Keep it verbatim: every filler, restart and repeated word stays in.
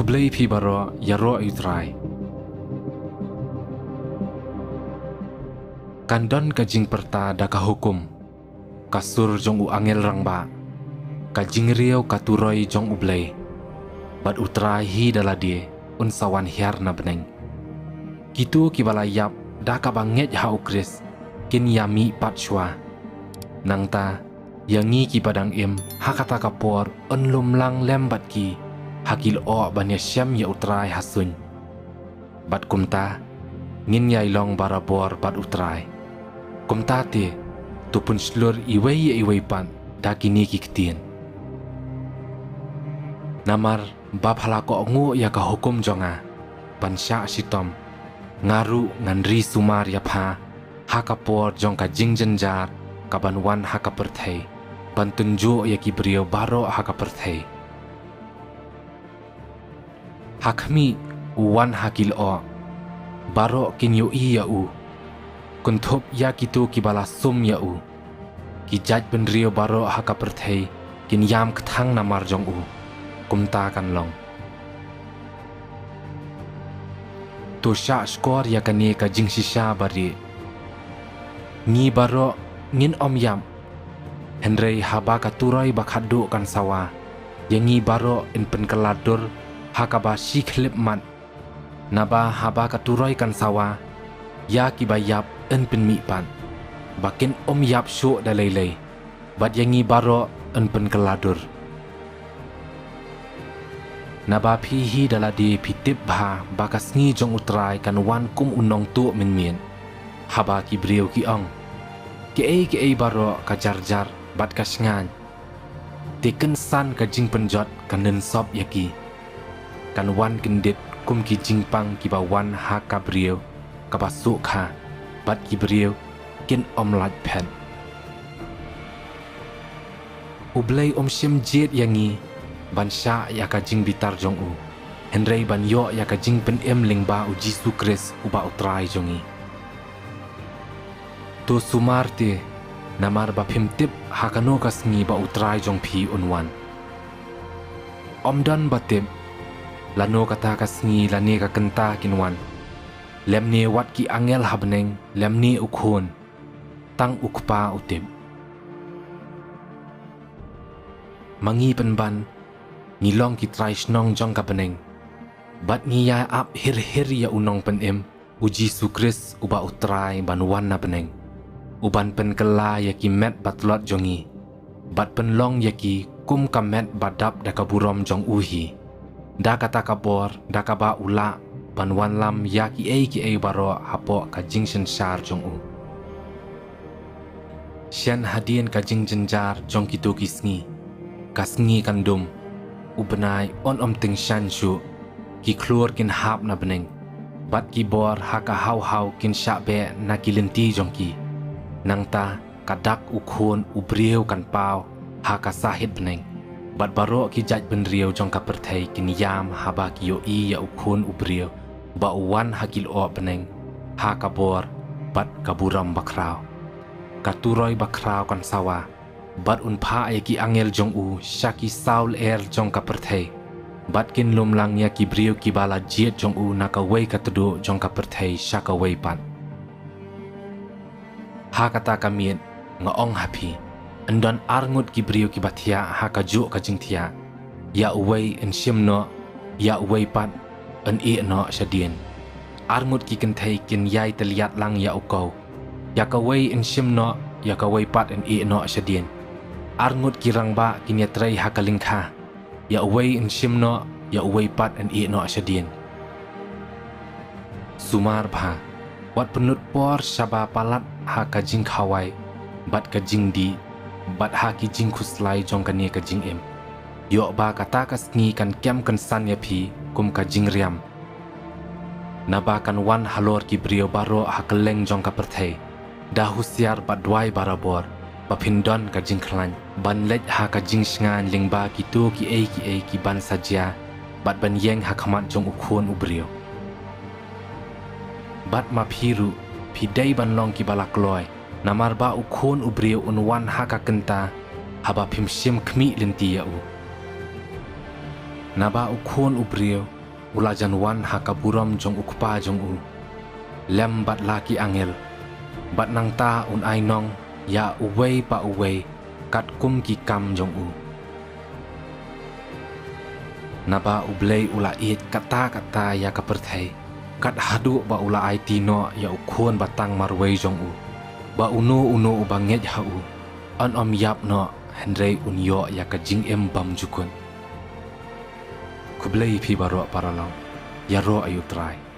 Khublei phi baroh ïaroh ïa U Trai. Kan don ka jingpyrta da ka hukum, ka sur jong u angel rangbah, ka jingriaw ka turoi jong U Blei, bad U Trai hi da lade un sa wan hiar na bneng. Kito kiba la ïap da kaba ngeit ha U Khrist kin ïamih pat shuwa. Nangta ïa ngi kiba dang im ha kata ka por un lum lang lem bad ki ha ki lyoh ban ïashem ïa U Trai ha suiñ. Bad kumta ngin ïai long barabor bad U Trai. Kumta te, to pynshlur iwei ïa iwei pat da kine ki ktien. Namar ba pha la kohnguh ïa ka hukum jong nga ban shah shitom, nga ruh ngan ri sumar ïa pha ha ka por jong ka jingjynjar kaban wan ha ka pyrthei, ban tynjuh ïa ki briew baroh ha ka pyrthei. Ha khmih, u wan ha ki lyoh, baroh kin ïohi ïa u. Kynthup ïa kito kiba la sum ïa u, ki jaitbynriew baroh ha ka pyrthei kin ïam kthang namar jong u. Kumta kan long. To shah shkor ïa kane ka jingshisha barieh. Ngi baroh ngin ym ïap, hynrei haba ka turoi ba khatduh kan sawa, ïa ngi baroh yn pynkylla dur ha kaba shi khyllipmat. Naba haba ka turoi kan sawa, ïa kiba ïap yn pynmih pat, ba kin ym ïap shuh da lei lei, bad ïa ngi baroh yn pynkylla dur. Naba phi hi da lade phi tip bha ba ka sngi jong U Trai kan wan kum u nongtuh mynmiet, haba ki briew ki ong, kiei kiei baroh ka jar jar bad ka shngaiñ. Te kynsan ka jingpynjot kan lynsop ïa ki. Kan wan kyndit kum ki jingpang kiba wan ha ka briew kaba suh kha, bad ki briew kin ym lait phet. U Blei um shym jied ïa ngi ban shah ïa ka jingbitar jong u, hynrei ban ïoh ïa ka jingpynim lyngba U Jisu Khrist uba U Trai jong ngi. To sumar te, namar ba phim tip ha kano ka sngi ba U Trai jong phi un wan. Ym don ba tip lano kata ka sngi lane ka kynta kin wan, lymne wat ki angel ha bneng lymne U Khun, tang U Kpa u tip. Ma ngi pynban, ngi long ki trai shnong jong ka bneng, bad ngi ïa ap hir hir ïa u Nongpynim, U Jisu Khrist uba U Trai ban wan na bneng, uban pynkylla ïa ki met ba tlot jong ngi, bad pynlong ïa ki kum ka met ba dap da ka burom jong u hi. Da kata ka bor, da kaba u lah ban wanlam ïa kiei kiei baroh hapoh ka jingsynshar jong u. Shen hadien ka jingjynjar jong kito ki sngi, ka sngi kan dum, u bnai un ym tyngshaiñ shuh, ki khlur kin hap na bneng, bad ki bor ha ka haw haw kin shah beh na ki lynti jong ki. Nangta ka dak U Khun u briew kan paw ha ka sahit bneng, bad baroh ki jaitbynriew jong ka pyrthei kin ïam haba ki ïohi ïa U Khun u briew ba u wan ha ki lyoh bneng ha ka bor bad ka burom bakhraw. Ka turoi bakhraw kan sawa, bad un phah ïa ki angel jong u sha ki saw lyer jong ka pyrthei, bad kin lum lang ïa ki briew kiba la jied jong u na kawei ka tduh jong ka pyrthei sha kawei pat. Ha kata ka miet, nga ong ha phi, yn don arngut ki briew kiba thiah ha kajuh ka jingthiah, ïa uwei yn shim noh, ïa uwei pat yn ïeh noh shadien. Arngut ki kynthei kin ïai tylliat lang ïa u kaw, ïa kawei yn shim noh, ïa kawei pat yn ïeh noh shadien. Arngut ki rangbah kin ïatrei ha ka lyngkha, ïa uwei yn shim noh, ïa uwei pat yn ïeh noh shadien. Sumar bha, wat pynlut por shaba palat ha ka jingkhawai, bad ka jingdih, bad ha ki jingkhuslai jong kane ka jingim. Ïoh ba kata ka sngi kan kem kynsan ïa phi kum ka jingriam. Naba kan wan halor ki briew baroh ha kylleng jong ka pyrthei. Da husiar bad duwai barabor, ba phin don ka jingkhlaiñ ban leit ha ka jingshngaiñ lyngba kito kiei kiei kiban sa jia, bad ban ïeng ha khmat jong U Khun u briew. Bad ma phi ruh, phi dei ban long kiba la kloi, namar ba U Khun u briew un wan ha ka kynta, haba phim shim khmih lynti ïa u. Naba U Khun U Briew u la jan wan ha ka burom jong U Kpa jong u lem bad la ki angel, bad nangta un ainong ïa uwei pa uwei katkum ki kam jong u. Naba U Blei u la ïeit katta katta ïa ka pyrthei, kat haduh ba u la aiti noh ïa U Khun batang marwei jong u, ba uno uno uba ngeit ha u yn ym ïap noh, hynrei un ïoh ïa ka jingim bymjukut. Khublei phi baroh paralok, ïaroh ïa U Trai.